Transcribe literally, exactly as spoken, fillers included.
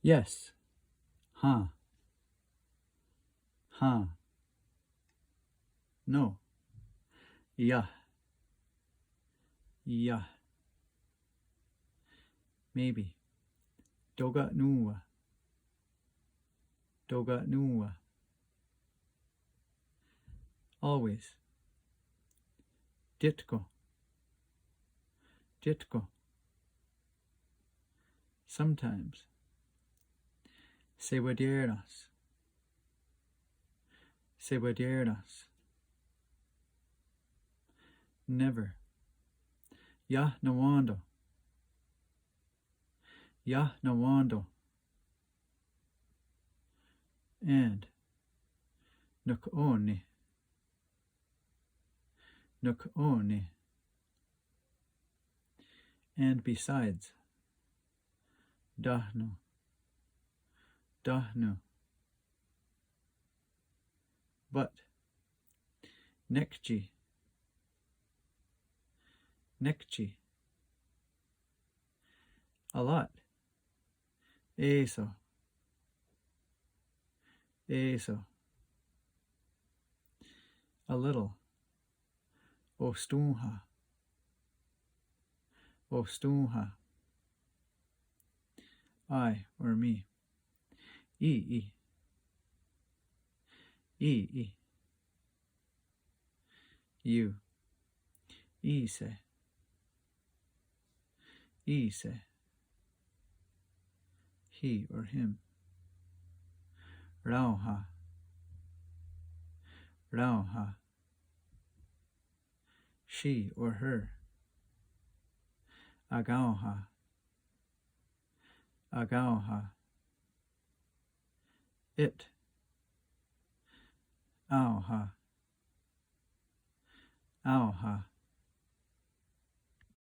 Yes. Hen. Hen. No. Iah. Iah. Maybe. Tóka' nòn:wa. Tóka' nòn:wa. Always. Tiótkon. Tiótkon. Sometimes. Sewatié:rens. Sewatié:rens. Never. Iah nonwén:ton. Iah nonwén:ton. And. Nok ó:ni. Nok ó:ni. And besides. Tánon. Tánon. But. Nek tsi. Nek tsi. A lot. É:so. É:so. A little. Ostón:ha. Ostón:ha. I or me. Í:'i. Í:'i. You. Í:se. Í:se. He or him. Raónha. Raónha. She or her. Akaónha. Akaónha. It. Aónha. Aónha.